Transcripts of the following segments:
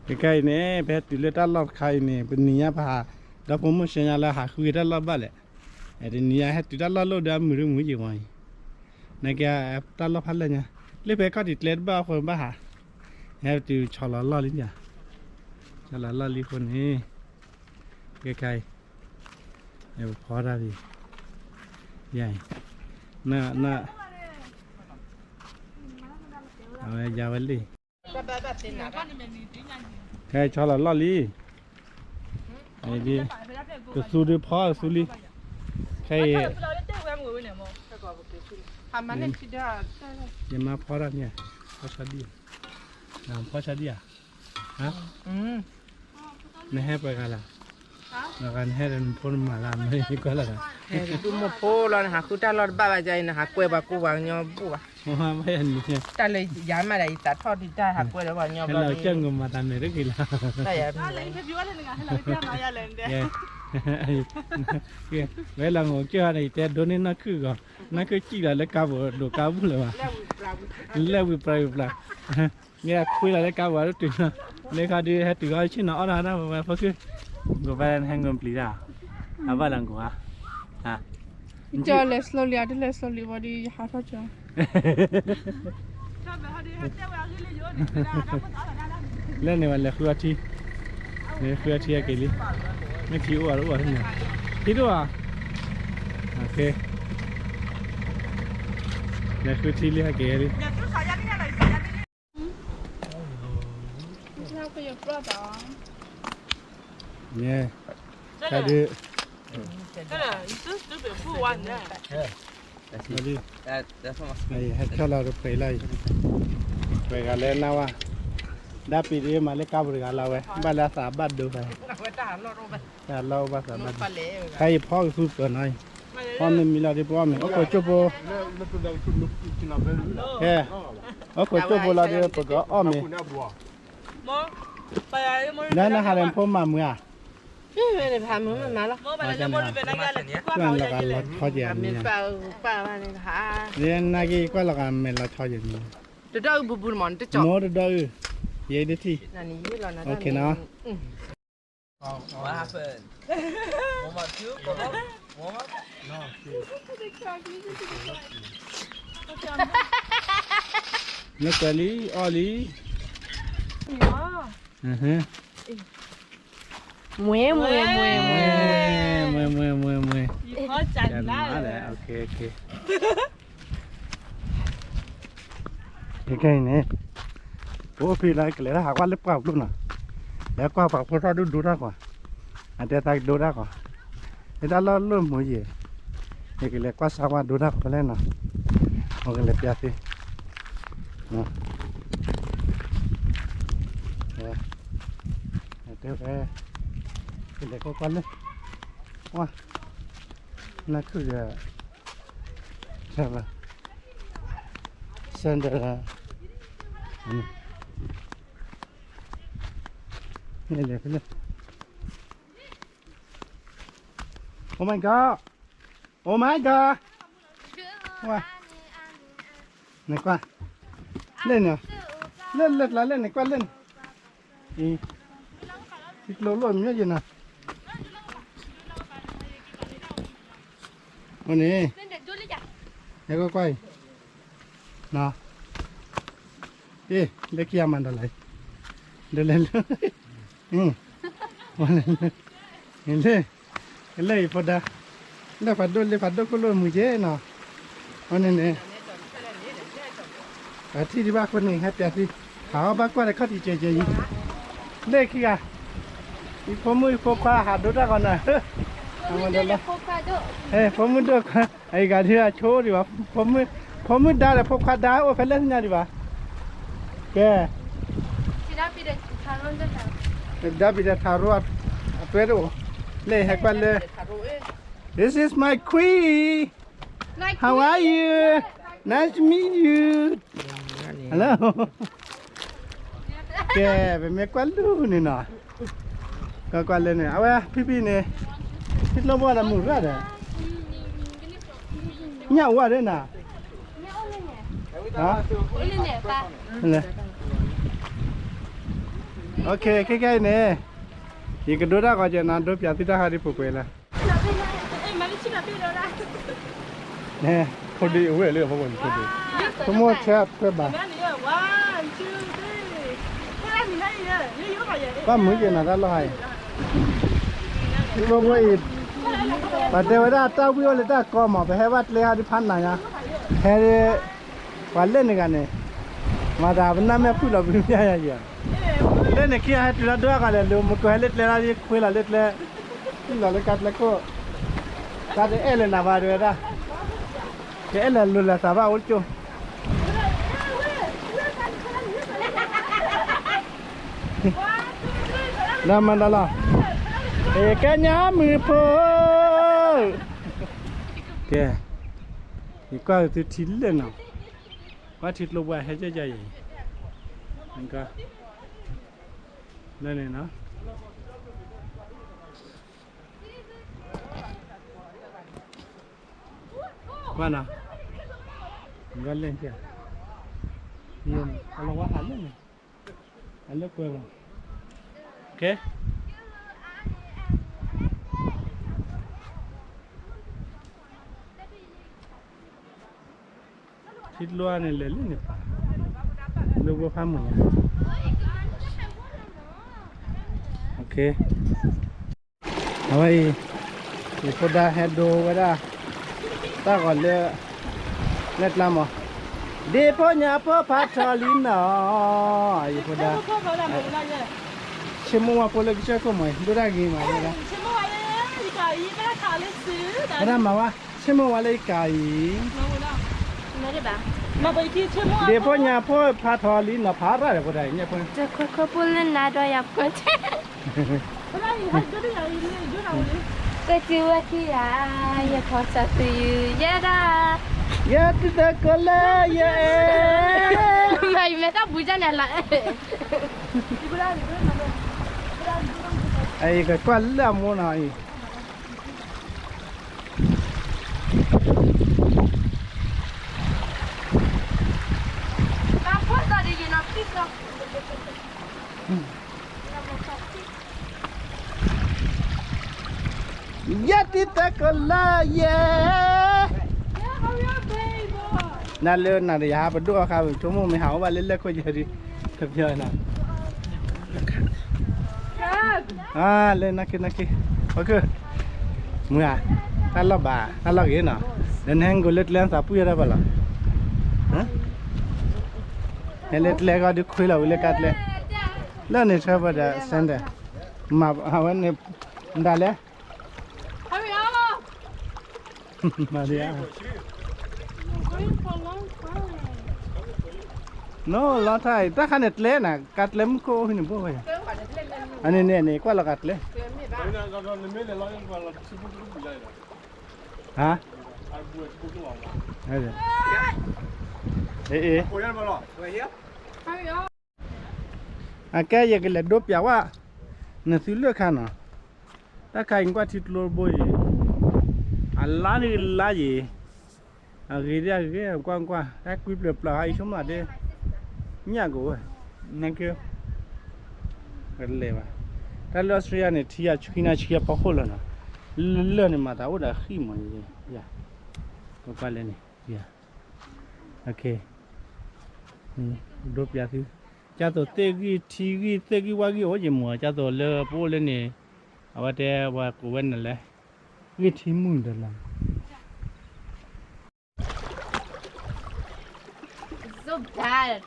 ခဲခဲအံၤန့ၣ် ပဟဲတုၤလၢတၢ်လီၢ်တခါအံၤန့ၣ် ပနံၤညါပဟး ဒီဖိမိၢ်ဆှၢညါလၢဟးဃုက့ၤတၢ်လီၢ်ဘၣ်လဲၣ်. တနံၤညါဟဲတုၤတၢ်လီၢ်လိၣ်ဒီးအမုာ်ဒိၣ်မုာ်ယံာ်ဝဲအံၤ, နကဲတၢ်လီၢ်ဖးလဲၢ်ညါ, လၢဖဲခီၣ်ထံးကျဲတဘၣ်အဃိဘၣ်ဟး, ဟဲတုၤဆီလီၤလီၢ်လံ, ဆီလီၤလီၢ်လံအဃိန့ၣ်, ခဲခဲအံၤ, ပဖီတၢ်ဖဲ, ယအံၤ, န, အဝဲယၤဝဲလံ ခဲအံၤဆီလီၤလီၢ်လံ, ကသူဒုးဖီကသူလံ, ခဲအံၤ, ယမါဖီတၢ်န့ၣ်, ဖီဆါဒံၣ်, ဖီဆါဒံၣ်ဧါ, နဟဲပှဲၤဂၤလၢ်, နဟဲဒီးနဖိနမၤလၢ်, နဟဲကွၢ်လီၤ, ဒုးမိၢ်ဖိလီၤ နဟးဃုတၢ်လီၢ်တဘၣ်ဘၣ်ယၤအံၤ နဟးကွဲပှၤကူပှၤကညီဘူၣ်ဘၣ်, တၢ်လၢယၤမးဒီးယသးထီၣ်ဒံးတၢ်ဟးကွဲဒီးပှၤကညီဘျီ, ကၢ်ငိၤမၤတၢ်မဲာ်တဂ့ၤလီၤ, ဝဲလီၤငိၤကၢ်ဟီန့ၣ် ယတဲဒိးန့ၢ်နီၢ်ခုၣ်ဂီၤ, နီၢ်ခုၣ်စံၣ်လီၤလၢကါပူၤဒိးကါဘူၣ်လၢၤဘၣ်, လဲၣ်ဝံၤပြၤဝံၤပြၤ, မ့ၢ်အခွံလီၤလၢကါပူၤအဒိၣ်တုၤနီၤ, လၢခါဒုးဟဲတုၤခီဆ့ၣ်နီၤအီၣ်တၢ်ဒၣ်ဝဲဝဲဖိခုၣ်, ကိးဖဲဟဲငိၤပျံၤတၢ်, အဘၣ်လၢကိးဧါ, ကၠီလဲၤ slowly အတလဲၤ slowly ဝံၤဒီးယဟးထီၣ်ကၠီ လၢန့ၣ်ဝဲလဲၤဃုအထံ, လဲၤဃုအထံဟဲက့ၤလံ, မ့ၢ်ထံအိၣ်အအိၣ်ထံန့ၣ်, ထံဒိၣ်ဧါ, လဲၤဃုထံလံဟဲက့ၤလံ, န့ၣ်, တၢ်ဒုး, ဟဲထီၣ်လီၤတပှဲၤလၢအံၤ, ပှဲၤဂၤလၢနၢ်ဝါ, ဒၣ်ပံၤဒ်မၤလၢကါပူၤတဂၤလၢဝဲ, ဘၣ်လၢအသးဘၣ်ဒိဖဲ, တၢ်လီၢ်အိၣ်ဘၣ်သးဘၣ်ဒိ, ခဲအံၤဖီကသူပၢၤနီၤအံၤ, ဖီမ့ၢ်မံလီၤဒ်ပအီၣ်မ့ၤ အိၣ်ခိးကၠိၣ်ဖိ, ဟဲ, အိၣ်ခိးကၠိၣ်ဖိလီၤဒ်ပကအီၣ်မ့ၤ, နနဟးလၢဖိမၤမုာ်ဧါ, ကွၢ်လီၤဂာ်လီၤဆီယဲၢ်မံၤ, နက့ကွၢ်လီၤဂာ်မဲာ်လီၤဆီယဲၢ်မံၤ, တဒီအုၣ်ဘူးဘူးမး, မိၢ်တဒီအုၣ်, ယဲဒ်ထံၣ်, နကွဲးလံအီၣ်လံ, မွဲမွဲမွဲမွဲ, မွဲမွဲမွဲမွဲ, ခဲအံၤန့ၣ်, ပအိၣ်ဖဲလၢကလဲၤတၢ်ဟးကွၢ်လၢပှၢ်ပူၤ နီၤ, လဲၤကွၢ်ပှၤဖိထီၣ်ဒိၣ်ဒိတၢ်ကွၢ်, အတဲသးကဒိတၢ်ကွၢ်, လၢတၢ်လီၢ်လၢမုာ်ယဲၢ်, ယကလဲၤကွၢ်စါကွၢ်ဒိတၢ်ကွၢ်ဖဲလဲၣ်နီၤ, အကလဲၤပျးသ့, တဲဝဲ, ကလဲၤကွၢ်ကွၢ်လၢ, ဝါ, နခုၣ်ဒီး, ဆၢ, ဆၢ, န့ၣ်လဲၤဖဲလဲၣ်, Oh my God, Oh my God, ဝါ, နကွၢ်, လၢန့ၣ်, လၢလၢကျါလၢန့ၣ်ကွၢ်လၢန့ၣ်, အံၤ, ထံကျိလိၣ်မ့ၢ်ယဲၢ်နီၤ, အန့ၣ်, ဟဲကွၢ်ကွၢ်အံၤ, နီၤ, အ့ၣ် လၢခံဂၤမၤဒီးလၢ, ဒ်လဲၣ်လၢ, လဲၣ်, လၢအံၤဖိဒါ, လၢဖးဒိၣ်လၢဖးဒိၣ်ခိၣ်လိၣ်မုာ်က့နီၤ, အန့ၣ်န့ၣ် အထံၣ်ဒံးဘၣ်အဃိန့ၣ် ဟဲပျးသံ, ဟးအီၣ်ဘၣ်ကွၢ်ဒီးခီၣ်ထံးကဲးကဲးအံၤ, လၢခံဂၤ, ယဖိမုၣ်ယဖိခွါဟးဒိတၢ်ဂီၤနၤ, အမၤဒီးလီၤ, ဖိမုၣ်ဒိၣ်ခွါ, အဂၤဒုးအဆိဒံးဘၣ်, ဖိမုၣ်ဒါဒီးဖိခွါဒါအိၣ်ဖဲလဲၣ်သ့ၣ်ညါဒံးဘၣ်, ကဲ, ဒါဘံၣ်ဒီးထးရိအတွဲတအိၣ်, လၢဟဲကွၢ်လၢ, This is my queen, how are you, nice to meet you, hello, ကဲ, ပမ့ၢ်ကွၢ်လူၤန့ၣ်နီၤ, ကွၢ်ကွၢ်လၢန့ၣ် အဝဲဖံဖံန့ၣ်, ဖံကျိဘီဒီးမုၢ်ရၣ်ဒီး, ညၣ်အိၣ်ဝဲဒၣ်နၤ, လဲၣ်, လဲၣ် ခဲခဲအံၤန့ၣ် ယကဒိတၢ်ဂီၤကဲနၤ ဒိပၠးသုတၢ်ဟးဒ်ပှဲၤပှဲၤလၢ ခိၣ်ဒုအဝဲၢ်လၢ ခိၣ်ဒု ဆိကမိၣ်ဆၢထွဲဘၣ် ဘၣ်မုာ်ကဲနၤတၢ်လီၢ်ဟးအံၤ ကျိဖိအံၤ ပှၤတဲဝဲဒၣ်တၢ်ဝံၣ်အိၣ်လၢတၢ်ကီမး ပဟဲဘၣ်ကျဲဟးဒ်ဖးနၤညါ ဟဲ ပှၤလဲၣ်န့ၣ်ဂၤန့ၣ် မၤသးပနၢ်မဲာ်ဖုၣ်လီၤပမ့ၢ်ယၤယၤ လၢန့ၣ်ခံဂၤဟဲတုၤလၢဒိၣ်အဂၤလဲၣ် လူၤမကၢၤဟဲလၢကျဲလၢယခွ့လီၤလၢကျဲ လီၤလၢကါကျဲခိၣ် တၢ်တအဲၣ်လၢၤနၤဘၣ်တဲဝဲဒၣ် တအဲၣ်လၢၤလိၤလၢၤသးဘၣ်အိၣ်ကၠိ ဒီးမၤတၢ်လီၤ ကဲညါမုၢ်ဖိ ကဲ ယကွၢ်သုထံလၢနီၤ ကွၢ်ထံကျိပှၤဟဲကၢ်ကၢ်အံၤ လၢန့ၣ်နီၤ ကွၢ်နီၤ ကွၢ်လဲၣ်ကၢ် အလီၤဝါဟးလၢန့ၣ် အလၢကွဲမး ကဲ ထံကျိန့ၣ်လဲၤလၢန့ၣ်ပၢ် လၢဝဲဖးမုၢ်ညါ အဝဲအံၤ ယဖိဒါဟဲဒိဝဲဒၣ် တၢ်ဂီၤလၢ လၢကျါမး ဒ့ဖိညါဖိဖးထီလံနီၤ ယဖိဒါ ဆိကမိၣ်ဝဲဖိလၢကစၢၢ်ခိၣ်မး ဒိၣ်တၢ်ဂ့ၤမးဝဲဒၣ် ဝဲဒၣ်မၤဝဲ ဆိကမိၣ်ဝဲလၢယကၤအံၤ ဒ့ဖိညါဖိဖးထီလံနီၤ ဖးရၣ်ဒီးဖိဒါအံၤ ညၣ်ဖိ တခိၣ်ခိၣ်ဖိလၢနၤဒီးယၤဖိ ကစူဝဲခံဂၤ ယဖီၣ်စးသူယဲဒၣ် ယဲတံၤသကိးလၢယဲ မၤယမဲာ်တၢ်ပူၤကၢ်န့ၣ်လီၤ ယကကွၢ်လၢအမိၢ်နီၤအံၤ ယဲတံၤသကိးလၢယဲ နၤလၢနၤဒီးယဟးပဒိၣ်အခါ ပဆိကမိၣ်မ့ၢ်ဟးအိၣ်ဘၣ်လၢလၢၢ်ခိၣ်ယဲဒ် တပျီနၤ လၢနၢ်ခ့နၢ်ခ့ မုၢ်ဧါ တၢ်လီၢ်ဘၣ် တၢ်လီၢ်ဂ့ၤနီၤ ဒီးနဟဲကိးလၢကျဲသးပှံၢ်ထီၣ်ဘၣ်လီၤ ဟဲလၢကျဲဂီၢ်ဒုးခွ့လီၤဝံၤလၢကါကျဲ လၢန့ၣ်ထွဲဘၣ်ဒီး စဲဒၣ် မၤအဝဲန့ၣ် ဒၣ်လဲၣ် မၤဒ် နီၢ်လီၤထါအံၤ တၢ်ခါန့ၣ်ကျဲနၤ ကါကျဲမုၢ်ခိၣ်အိၣ်ဟံၣ်န့ၣ်ဘိဝဲ အန့ၣ်န့ၣ်န့ၣ် ကွၢ်လီၤကါကျဲ ဟါ အ့ အ့ အကဲ ယကလဲၤဒိပျးဝဲ နသုလၢခါနီၤ တၢ်ခါအံၤကွၢ်ထံကျိတဘိအံၤ အလါန့ၣ်လါယံၤ အဂ့ၤဒ်အဂ့ၤ ကွၢ်ကွၢ် တၢ်ကွံပျၢၤပျၢၤဟါအံၤဆိကမိၣ်ဒ် ညၣ်ကအိၣ်ဝဲ နက ကလဲၤဘၣ် တၢ်လၢအီစထြ့လယါန့ၣ် ထံအဆှံနါဆှံအဖီခိၣ်လီၤနီၤ လၢန့ၣ်မၤသးအိၣ်ဒီးအဃံၣ်မး ယ ပကွၢ်လဲၣ်န့ၣ် ဒိပျးသု ကၢ်သိးသ့ၣ်ဂံၢ်ထံဂံၢ် သ့ၣ်ဂံၢ်ဝၣ်ဂံၢ်အိၣ်ယံၤမး ကၢ်သိးလၢပအိၣ်လၢန့ၣ် အဝဲတဲပှၤကိးဝဲနၤလဲၣ် ဂံၢ်ထံမုၢ်ဒီးလီၤ So bad.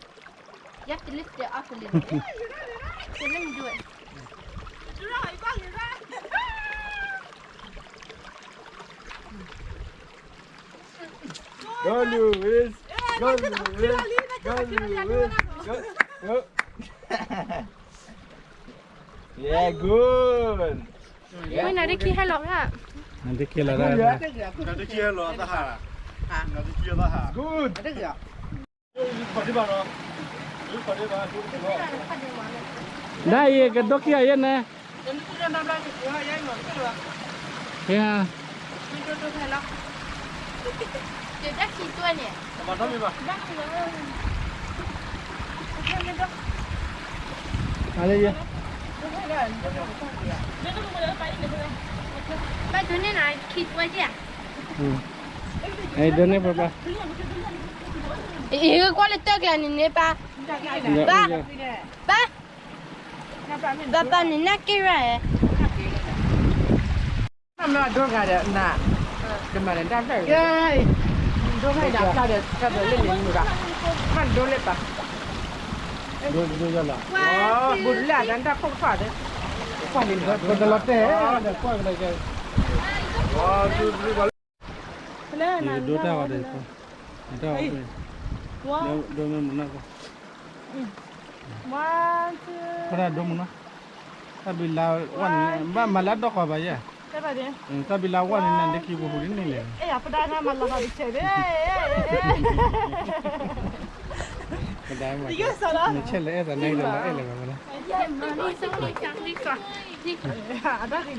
You have to lift it up a little bit. So let me do it. Go, Luis. Go, Luis. Go, Luis. Go. Go. Yeah, good. မ့ၢ်နၤဒ်ခံဟဲလီၤရၣ် နၤဒ်ခံလီၤရၣ် နၤဒ်ခံဟဲလီၤတၢ်ဟး နၤဒ်ခံလီၤတၢ်ဟး Good. ဒ်အံၤကဒိခံဂၤယဲန့ၣ် ဟ့ၣ် တဒၣ်ခံတွဲန့ၣ် ဘၣ်မ့ၢ်ဘၣ် ဘၣ်မ့ၢ်ဘၣ် အန့ၣ်ယဲ, ဘၣ်ဒိးန့ၢ်နၤခံဝဲက့ၤဧါ, အဒိးန့ၢ်ပှၤဘၣ်, အံၤကွၢ်လၢတၢ်ကျါန့ၣ်န့ၣ်ပၢ်, ပၢ်, ပၢ်, ပၢ်န့ၣ်နၢ်က့ၢ်ရၢ်ဧါ, မ့ၢ်ဒိဂၤဒီးနၤ, ကမၤဒီးတၢ်ဖျၢၣ်, ဒိဂၤဒီးဖျၢၣ်ဒီး တၢ်ဖျၢၣ်လၢန့ၣ်မူဘၣ်, မ့ၢ်ဒိလၢပၢ်, ဒိလၢ, ဘူးလၢအတၢ်ခိၣ်ကဖၣ်သ့, ပှၤန့ၣ်ပတလီၤတဲာ်, ကွၢ်ကဒီးကဲ, ဒိတၢ်ဂီၤဒီး, ဒိမ့ၢ်မနုၤ, ခီဒိမနုၤ, တၢ်ဘံလါဝဲန့ၣ် ဘၣ်မၤလၢအဒီကီၢ်ဘၣ်ယဲ, တၢ်ဘံလါဝဲန့ၣ် နၤဒ့ခံပူၤပူၤဒ်န့ၣ်လဲၣ်, ပဒါမၤလီၤဂာ်တဆဲး, နဆဲးလၢအဲၣ်သးန့ၣ်ဒီး အဲၣ်လၢၤဘၣ်မလဲၣ်, ဟံၣ်ဟီၣ်ဟံၣ်ဟီၣ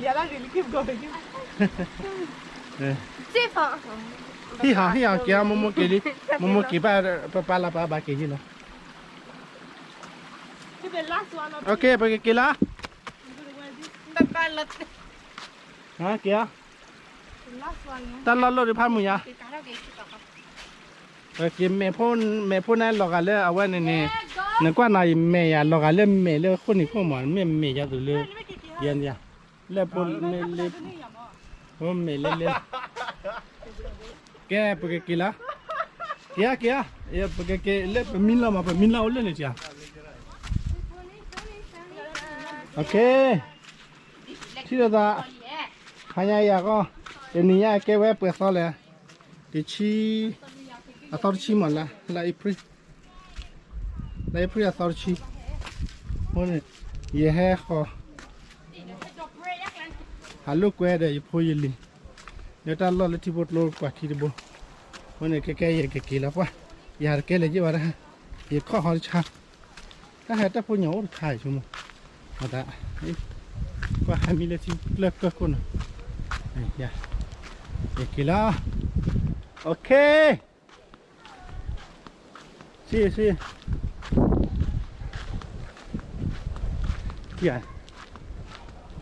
်က့ၤ မိၢ်မိၢ်က့ၤလံ, မိၢ်မိၢ်က့ၤဘၣ်, ပပၢ်လၢပၢ်ဘၣ်က့ၤယံၤလီၤ, ပကက့ၤလီၤ, က့ၤ, တၢ်လီၢ်လီၢ်ဒ်ဖးမုၢ်ညါ, ပက့ၤမဲာ်ဖိ, မဲာ်ဖိန့ၣ်လီၤဂာ်လၢအဝဲန့ၣ်န့ၣ်, နကွၢ်နီၤအံၤ မဲာ်ယၤလီၤဂာ်လၢမဲာ်လၢအဃိန့ၣ်ခိၣ်မး မ့ၢ်မဲာ်ယၤသိးလၢ, ယဲန့ၣ်, လၢဖိမ့ၢ်လၢ, ဖိမ့ၢ်လၢလၢ, ကဲပကက့ၤလီၤ, က့ၤဧါက့ၤဧါ, ပကက့ၤလၢပမံလီၤမး ပမံလီၤအိၣ်လၢန့ၣ်တၢ်, ထံၣ်လိာ်သး, ဟါညါအံၤအဂီၢ်, တနံၤညါကဲဝဲပှဲၤသီလဲၣ်, တဆံ, အသီတဆံမးလၢ, လါအ့ဖြ့ၣ်, လါအ့ဖြ့ၣ်အသီတဆံ, အဃိန့ၣ်, ယဟဲဃီၤ, ဟးလိာ်ကွဲဒီးယဖိယလံၤ, လၢတၢ်လီၢ်လၢထံဖိကျိကွၢ်ထံတဘိ, အဃိန့ၣ်ကဲကဲယကက့ၤလီၤပှၢ်, ယဟးတကဲလၢၤယ့ၢ်ဘၣ်တၢ်, ယခီၣ်ဟီတဆါ တၢ်ဟဲတၢ်ဖိညိၣ်အိၣ်တခါဆိကမိၣ်, မတၤ, ကွၢ်ဟဲမံလၢထံကျၢၢ်ကၢၢ်ခိၣ်နီၤ, ယက့ၤလီၤ, OK, ဆံဆံ,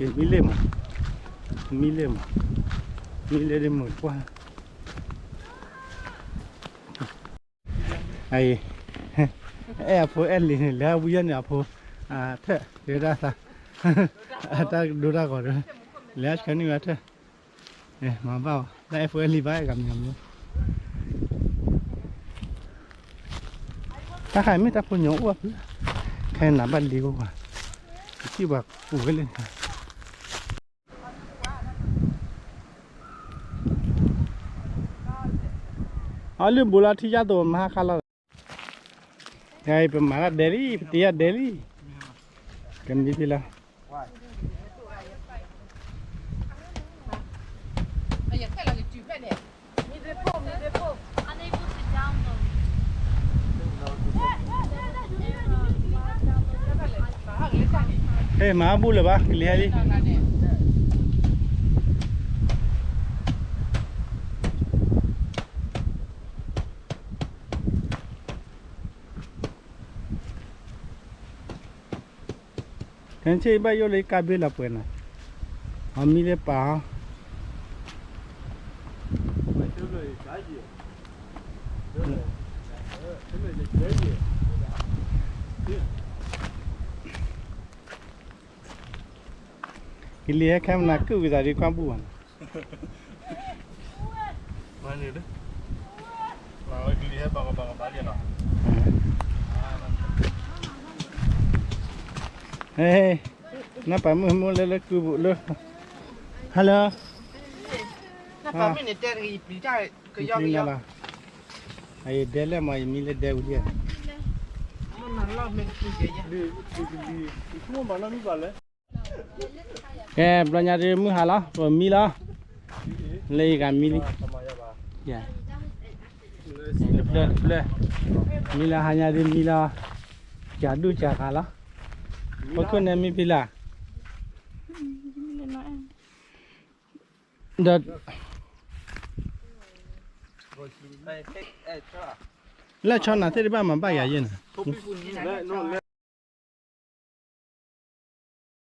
ယမံလ့ၣ်မး, မံလ့ၣ်မး, မံလ့ၣ်ဒ်မုာ်ပှၢ် အံၤ, အဲၣ်အဖိအဲၣ်လံၤန့ၣ် လဲၤဝံၤယဲန့ၣ်အဖိ, ထၢၣ်, ဒိတၢ်သး, အတၢ်ဒိတၢ်ဂီၤဒီး, လဲၤဆှၢန့ၢ်ဝဲထၢၣ်, မၤဘၣ်အီၤ တၢ်အဲၣ်ဖိအဲၣ်လံၤဘၣ်အဲၣ်ဂၤမံၤမံၤ, တၢ်ခါအံၤမ့ၢ်တၢ်ဖိညိၣ်အိၣ်အဖု, ခဲနၤဘၣ်လံၤအိၣ်ဝဲ, ကထံၣ်ပှၤကူၣ်ဝဲလၢ အီၤလၢဘူးလီၤ ထံယါသိးမဟါခါလီၤ, ပမၤတၢ်ဒဲးလံ ပတ့တၢ်ဒဲးလံ, ကမံဖံလီၤ, ဟဲမၤဘူၣ်လၢၤဘၣ် ကလံၤဟဲလံ ခဲဆ့ဘၣ်ယိၣ်လၢကါဘ့ၣ်လီၤပှဲၤနၤ, အမံလၢပၢ်, ကလံၤဟဲခဲမနၤကုၢ်ဝံသးဒ်ကွၢ်ဘူၣ်ဘၣ်န့ၣ် နပာ်မုၢ်မုၢ်လၢလၢကုၢ်ဘူၣ်လၢ Hello, နပာ်မုၢ်န့ၣ်တဲတဂ့ၤ ယပျံၤတၢ်ကယီကယီလီၤ, အယဒဲလဲၣ်မး ယမံလၢဒဲဝံၤလံ, ကဲ ဘျီညါဒ်မုၢ်ဟါလီၤ ပမံလီၤ, လၢယဂၤမံလံ, တဖျၢၣ်တဖျၢၣ်, မံလီၤဟါညါဒ်မံလီၤ, ကၢ်ဒူၣ်ကၢ်ဂၤလီၤ, ပခိၣ်န့ၣ်မံဖံလၢ် ဒီး လၢဆီနၤသ့ၣ်တဘၣ်မၤဘၣ်ယၤယဲၢ်နၤ,